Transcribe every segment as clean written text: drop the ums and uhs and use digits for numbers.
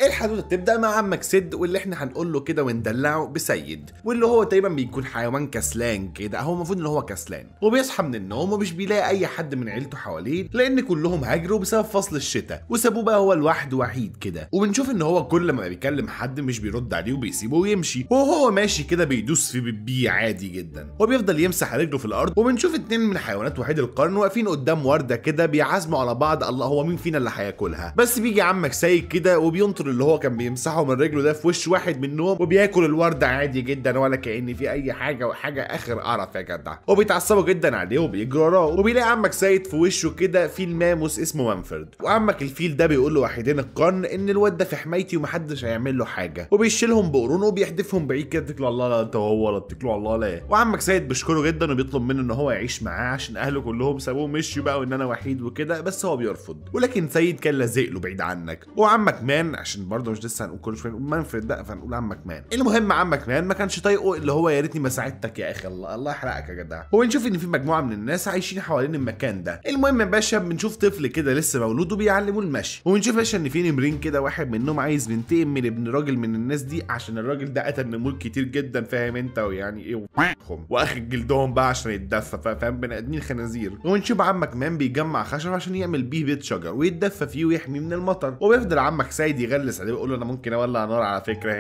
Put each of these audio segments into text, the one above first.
الحدوتة بتبدا مع عمك سيد، واللي احنا هنقول له كده وندلعه بسيد، واللي هو تقريبا بيكون حيوان كسلان كده، هو المفروض ان هو كسلان، وبيصحى من النوم ومش بيلاقي اي حد من عيلته حواليه لان كلهم هاجروا بسبب فصل الشتاء وسابوه بقى هو لوحده وحيد كده. وبنشوف ان هو كل ما بيكلم حد مش بيرد عليه وبيسيبه ويمشي، وهو ماشي كده بيدوس في بيبيه عادي جدا، وبيفضل يمسح رجله في الارض. وبنشوف اتنين من حيوانات وحيد القرن واقفين قدام ورده كده بيعزموا على بعض، الله هو مين فينا اللي هياكلها؟ بس بيجي عمك سيد كده وبينطر اللي هو كان بيمسحه من رجله ده في وش واحد منهم وبياكل الورده عادي جدا ولا كأن في اي حاجة، وحاجه اخر قرف يا جدع. وبيتعصبوا جدا عليه وبيجروا وراه، وبيلاقي عمك سيد في وشه كده فيل ماموس اسمه مانفرد، وعمك الفيل ده بيقول له وحيدين القرن ان الواد ده في حمايتي ومحدش هيعمل له حاجة، وبيشيلهم بقرونه وبيحدفهم بعيد كده، اتكلوا على الله لا انت وهو، ولا اتكلوا على الله لا. وعمك سيد بيشكره جدا وبيطلب منه ان هو يعيش معاه عشان اهله كلهم سابوه مشيوا بقى وان انا وحيد وكده، بس هو بيرفض، ولكن سيد كان لازق له بعيد عنك. وعمك مان عشان برضه مش لسه هنقول كل شوية نقول مانفرد بقى، فهنقول عمك مان. المهم عمك مان ما كانش طايقة، اللي هو يا ريتني ما ساعدتك يا اخي، الله الله يحرقك يا جدع. وبنشوف ان في مجموعة من الناس عايشين حوالين المكان ده. المهم يا باشا بنشوف طفل كده لسه مولود وبيعلموه المشي، وبنشوف يا باشا ان في نمرين كده، واحد منهم عايز ينتقم من ابن راجل من الناس دي عشان الراجل ده قتل نمور كتير جدا، فاهم انت ويعني ايه، واخد جلدهم بقى عشان يتدفى، فاهم، بني ادمين خنازير. وبنشوف عمك مان بيجمع خشب عشان يعمل بيه بيت شجر ويتدفى فيه ويحميه من المطر، وبيفضل عمك سيد يغلس عليه ويقول له انا ممكن اولع نار على فكرة،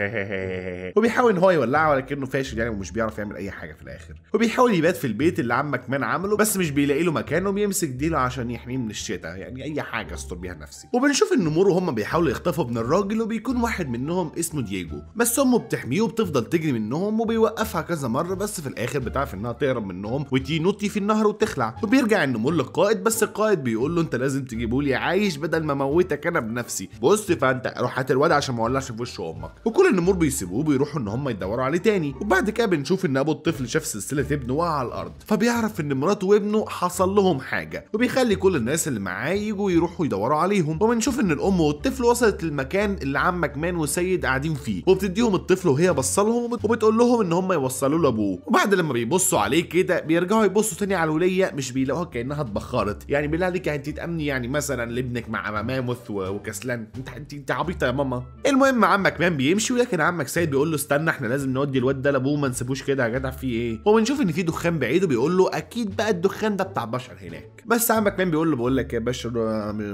وبيحاول ان هو يولعها ولكنه فاشل يعني ومش بيعرف يعمل اي حاجة في الاخر. وبيحاول يبات في البيت اللي عمك مان عمله بس مش بيلاقي له مكان، وبيمسك ديله عشان يحميه من الشتاء، يعني اي حاجة استر بيها نفسي. وبنشوف النمور وهم بيحاولوا يخطفوا ابن الراجل، وبيكون واحد منهم اسمه دييجو، بس امه بتحميه وبتفضل تجري منهم وبيوقفها كذا مرة، بس في الاخر بتعرف انها تهرب منهم وتنطي في النهر وتخلع. وبيرجع النمور للقائد، بس القائد بيقول له انت لازم تجيبه لي عايش بدل ما اموتك انا بنفسي، بص فانت روح هات الواد عشان ما اولعش في وش امك. وكل النمور بيسيبوه بيروحوا ان هم يدوروا عليه تاني. وبعد كده بنشوف ان ابو الطفل شاف سلسلة ابنه وقع على الارض، فبيعرف ان مراته وابنه حصل لهم حاجة، وبيخلي كل الناس اللي معاه يجوا يروحوا يدوروا عليهم. وبنشوف ان الام والطفل وصلت للمكان اللي عمك مان وسيد قاعدين فيه، وبتديهم الطفل وهي بصلهم وبتقول لهم ان هم يوصلوا لابوه. وبعد لما بيبصوا عليه كده بيرجعوا يبصوا تاني على الوليه، مش بيلاقوها كانها اتبخرت، يعني بالله عليك انت تامني يعني مثلا لابنك مع ماموث وكسلان، انت عبيطه يا ماما. المهم عمك مان بيمشي، ولكن عمك سيد بيقول له استنى احنا لازم نودي الواد ده لابوه، ما نسيبوش كده يا جدع في ايه. وبنشوف ان في دخان بعيد وبيقول له اكيد بقى الدخان ده بتاع بشر هناك، بس عمك مان بيقول له بقول لك يا باشا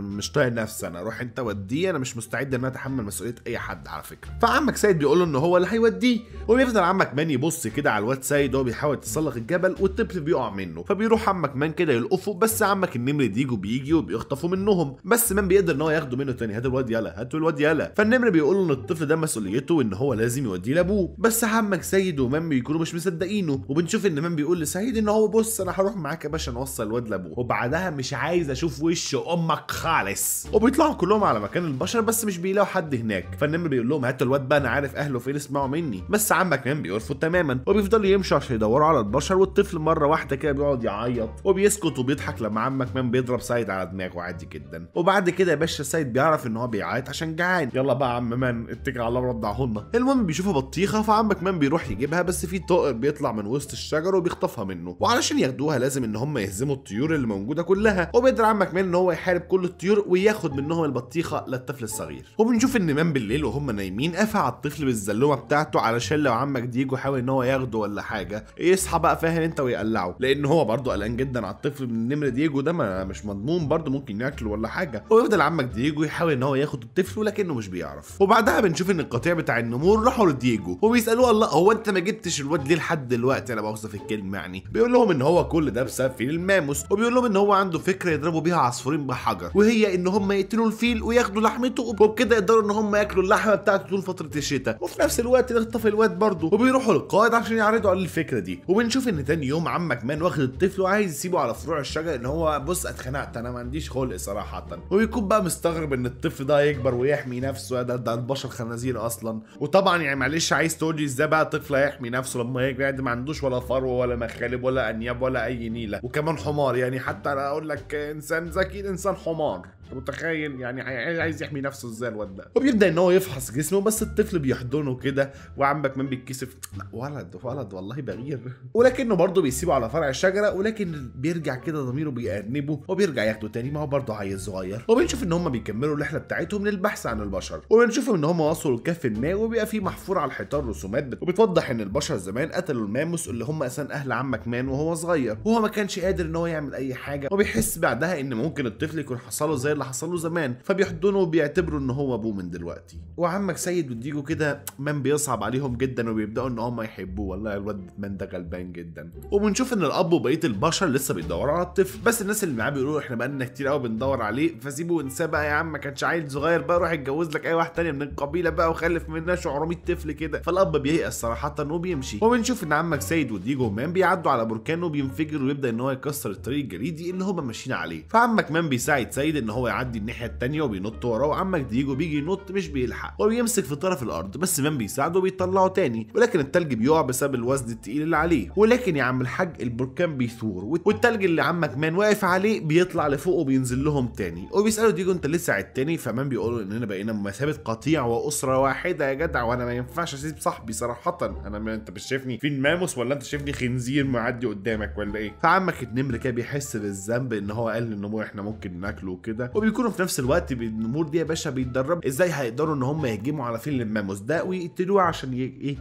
مش طايق نفسي انا، روح انت وديه، انا مش مستعد ان انا اتحمل مسؤولية اي حد على فكرة. فعمك سيد بيقول له ان هو اللي هيوديه، وبيفضل عمك مان يبص كده على الواد سيد وهو بيحاول يتسلق الجبل والطفل بيقع منه، فبيروح عمك مان كده يلقفه، بس عمك النمر ديجو بيجي وبيخطفه منهم، بس مان بيقدر ان هو ياخده منه تاني، هات الواد يلا هاتوا الواد يلا. فالنمر بيقول له ان الطفل ده مسؤوليته وان هو لازم يوديه لابوه، بس عمك سيد ومان بيكونوا مش مصدقينه. وبنشوف ان مان بيقول لسيد ان هو بص انا هروح معاك يا باشا نوصل الواد لابوه، وبعدها مش عايز اشوف وش امك خالص. وبيطلعوا كلهم على مكان البشر بس مش بيلاقوا حد هناك، فالنمر بيقول لهم هاتوا الواد بقى انا عارف اهله فين اسمعوا مني، بس عمك مان بيرفض تماما، وبيفضلوا يمشوا عشان يدوروا على البشر. والطفل مرة واحدة كده بيقعد يعيط وبيسكت وبيضحك لما عمك مان بيضرب سيد على دماغه عادي جدا. وبعد كده يا باشا سيد بيعرف ان هو بيعيط عشان جعان، يلا بقى يا عم مان اتكل على الله ورضعهولنا. المهم بيشوفوا بطيخه، فعمك مان بيروح يجيبها، بس في طائر بيطلع من وسط الشجر وبيخطفها منه، وعلشان ياخدوها لازم ان هم يهزموا الطيور اللي موجودة كلها. وبيقدر عمك مان ان هو يحارب كل الطيور وياخد منهم البطيخه للطفل الصغير. وبنشوف ان مان بالليل وهم نايمين قفع على الطفل بالزلومه بتاعته علشان لو عمك ديجو حاول ان هو ياخده ولا حاجة يصحى بقى فاهم انت ويقلعه، لان هو برضه قلقان جدا على الطفل من النمر ديجو ده، ما مش مضمون برضه ممكن ياكله ولا حاجة. ويفضل عمك ديجو يحاول ان هو ياخد الطفل ولكنه مش بيعرف. وبعدها بنشوف ان القطيع بتاع النمور راحوا لديجو وبيسالوه الله هو انت ما جبتش الواد ليه لحد دلوقتي، انا بوصف الكلمة يعني. بيقول لهم ان هو كل ده بسبب فيل الماموس، وبيقول لهم ان هو عنده فكرة يضربوا بيها عصفورين بحجر، وهي ان هم يقتلوا الفيل وياخدوا لحمته وبكده يقدروا ان هم ياكلوا اللحمة بتاعته طول فترة الشتاء، وفي نفس الوقت نخطف الواد برضه. وبيروحوا للقائد عشان يعرضوا عليه الفكرة دي. وبنشوف ان تاني يوم عمك مان واخد الطفل وعايز يسيبه على فروع الشجر، ان هو بص اتخنقت انا ما عنديش خلق صراحة، وبيكون بقى مستغرب ان الطفل ده يكبر ويحمي نفسه، ده البشر خنازير اصلا. وطبعا يعني معلش عايز تقول لي ازاي بقى الطفل هيحمي نفسه لما يكبر، يعني ما عندوش ولا فرو ولا مخالب ولا انياب ولا اي نيله، وكمان حمار، يعني حتى انا اقول لك انسان ذكي انسان حمار. انت متخيل يعني عايز يحمي نفسه ازاي الواد ده؟ وبيبدا ان هو يفحص جسمه، بس الطفل بيحضنه كده، وعمك مان بيتكسف، لا ولد ولد والله بغير، ولكنه برضه بيسيبه على فرع الشجرة، ولكن بيرجع كده ضميره بيأنبه وبيرجع ياخده تاني، ما هو برضه عيل صغير. وبنشوف ان هم بيكملوا الرحلة بتاعتهم للبحث عن البشر، وبنشوف ان هم وصلوا لكهف ما، وبيبقى فيه محفور على الحيطان رسومات وبتوضح ان البشر زمان قتلوا الماموس اللي هم اساسا اهل عمك مان وهو صغير، وهو ما كانش قادر ان هو يعمل اي حاجة، وبيحس بعدها ان ممكن الطفل يكون حصله زي اللي حصله زمان، فبيحضنه وبيعتبره ان هو ابوه من دلوقتي. وعمك سيد وديجو كده مان بيصعب عليهم جدا، وبيبداوا ان هم يحبوه، والله الواد مان ده غلبان جدا. وبنشوف ان الاب وبقية البشر لسه بيدوروا على الطفل، بس الناس اللي معاه بيقولوا احنا بقالنا كتير قوي بندور عليه، فسيبه وانساه بقى يا عم، ما كانش عيل صغير بقى، روح اتجوز لك اي واحد تاني من القبيلة بقى وخلف منها 700 طفل كده. فالاب بييأس صراحة وبيمشي. وبنشوف ان عمك سيد وديجو ومان بيعدوا على بركان وبينفجر ويبدا ان هو يكسر الطريق الجليدي اللي هما ماشيين عليه، فعمك مان بيساعد سيد ان هو يعدي الناحية الثانية وبينط وراه، وعمك ديجو بيجي ينط مش بيلحق وبيمسك في طرف الارض، بس مان بيساعده وبيطلعه تاني، ولكن التلج بيقع بسبب الوزن الثقيل اللي عليه، ولكن يا عم الحاج البركان بيثور والتلج اللي عمك مان واقف عليه بيطلع لفوق وبينزل لهم تاني، وبيسالوا ديجو انت لسه ساعدتني؟ فمان بيقولوا اننا بقينا بمثابة قطيع واسره واحدة يا جدع، وانا ما ينفعش اسيب صاحبي صراحة، انا ما انت مش شايفني فين ماموس ولا انت شايفني خنزير معدي قدامك ولا ايه؟ فعمك النمر كده بيحس بالذنب ان هو قال للنمور احنا ممكن ناكله وكده، وبيكونوا في نفس الوقت النمور دي يا باشا بيتدربوا ازاي هيقدروا ان هم يهجموا على فيل الماموس ده ويقتلوه عشان ايه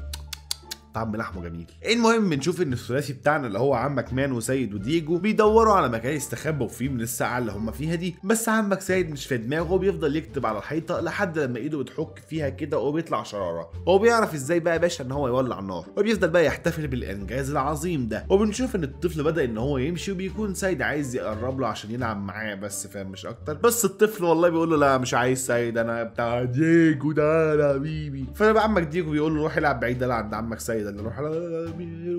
طعم لحمه جميل. المهم بنشوف ان الثلاثي بتاعنا اللي هو عمك مان وسيد وديجو بيدوروا على مكان يستخبوا فيه من الساعة اللي هم فيها دي، بس عمك سيد مش في دماغه، بيفضل يكتب على الحيطة لحد لما ايده بتحك فيها كده وبيطلع شراره، هو بيعرف ازاي بقى يا باشا ان هو يولع نار، وبيفضل بقى يحتفل بالانجاز العظيم ده. وبنشوف ان الطفل بدا ان هو يمشي، وبيكون سيد عايز يقرب له عشان يلعب معاه بس فاهم مش اكتر، بس الطفل والله بيقول له لا مش عايز سيد، انا بتاع ديجو ده يا حبيبي. فبقى عمك ديجو بيقول له روح العب بعيد عند عمك سيد، اللي روح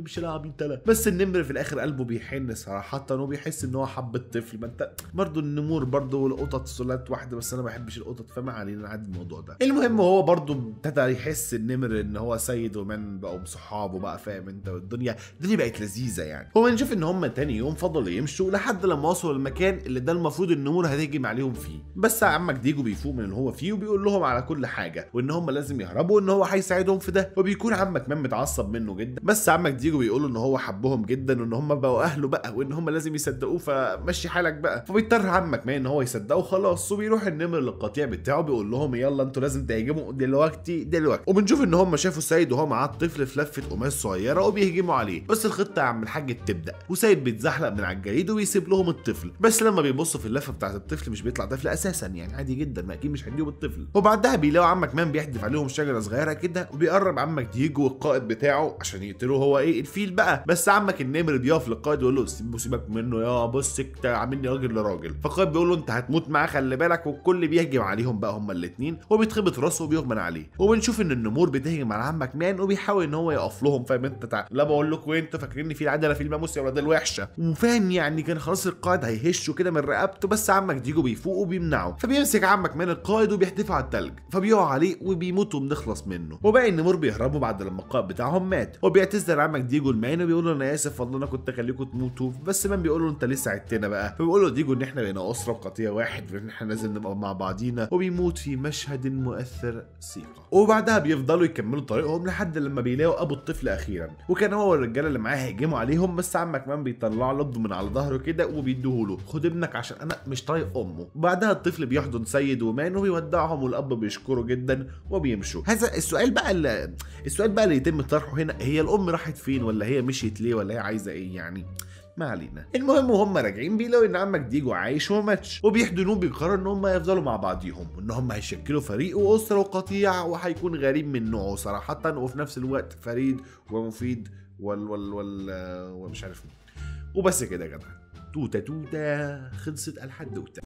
مش العب انت لا. بس النمر في الاخر قلبه بيحن صراحة، وبيحس ان هو حب الطفل، ما انت برضه النمور برضه والقطط سلالات واحدة، بس انا ما بحبش القطط فما علينا نعدي الموضوع ده. المهم هو برضه ابتدى يحس النمر ان هو سيد ومان بقوا صحابه بقى فاهم انت، والدنيا بقت لذيذة يعني. هو نشوف ان هم تاني يوم فضلوا يمشوا لحد لما وصلوا للمكان اللي ده المفروض النمور هتهجم عليهم فيه، بس عمك ديجو بيفوق من اللي هو فيه وبيقول لهم على كل حاجة، وان هم لازم يهربوا وان هو هيساعدهم في ده، وبيكون عمك مان متعصب منه جدا، بس عمك ديجو بيقول ان هو حبهم جدا وان هم بقوا اهله بقى وان هم لازم يصدقوه، فمشي حالك بقى. فبيضطر عمك مان ان هو يصدقه خلاص، وبيروح النمر للقطيع بتاعه بيقول لهم يلا انتوا لازم تهاجموا دلوقتي دلوقتي. وبنشوف ان هم شافوا سيد وهو معاه الطفل في لفه قماش صغيرة وبيهجموا عليه، بس الخطة يا عم الحاج بتبدا، وسيد بيتزحلق من على الجليد وبيسيب لهم الطفل، بس لما بيبصوا في اللفة بتاعه الطفل مش بيطلع طفل اساسا، يعني عادي جدا ما اكيد مش هيديهم الطفل. وبعدها بيلاقوا عمك مان بيحدف عليهم شجرة صغيرة كده، وبيقرب عمك ديجو والقائد بتاعه عشان يقتلوه هو ايه الفيل بقى، بس عمك النمر بيقف للقائد ويقول له سيبك منه يا بص انت عاملني راجل لراجل، فالقائد بيقول له انت هتموت معاه خلي بالك، والكل بيهجم عليهم بقى هما الاثنين، وبيتخبط راسه وبيغمى عليه. وبنشوف ان النمور بتهجم على عمك مان وبيحاول ان هو يقف لهم فاهم انت، لا بقول لكم انتوا فاكريني فيل عادي انا فيل ماموس يا ولاد الوحشة، وفاهم يعني كان خلاص القائد هيهشه كده من رقبته، بس عمك ديجو بيفوق وبيمنعه، فبيمسك عمك مان القائد وبيحدفه على التلج، فبيقع عليه وبيموت وبنخلص منه. وباقي النمور بيهربوا بعد لما القائد بتاعهم مات، وبيعتذر عمك ديجو لمان وبيقول له انا اسف والله انا كنت اخليكم تموتوا، بس مان بيقول له انت لسه ساعدتنا بقى، فبيقول له ديجو ان احنا بقينا اسره وقطيع واحد وان احنا لازم نبقى مع بعضينا، وبيموت في مشهد مؤثر سيقه. وبعدها بيفضلوا يكملوا طريقهم لحد لما بيلاقوا ابو الطفل اخيرا، وكان هو والرجاله اللي معاه هيهجموا عليهم، بس عمك مان بيطلع له من على ظهره كده وبيديه له خد ابنك عشان انا مش طايق امه. بعدها الطفل بيحضن سيد ومان وبيودعهم، والاب بيشكره جدا وبيمشوا. هذا السؤال بقى اللي يتم طرحه هنا، هي الام راحت فين ولا هي مشيت ليه ولا هي عايزه ايه يعني؟ ما علينا. المهم وهم راجعين بيلاقوا ان عمك ديجو عايش وما ماتش، وبيحضنوه بيقرروا ان هم يفضلوا مع بعضيهم، وان هم هيشكلوا فريق واسره وقطيع، وهيكون غريب من نوعه صراحة، وفي نفس الوقت فريد ومفيد وال وال وال ومش عارف مين. وبس كده يا جماعة، توته توته خلصت الحدوتة.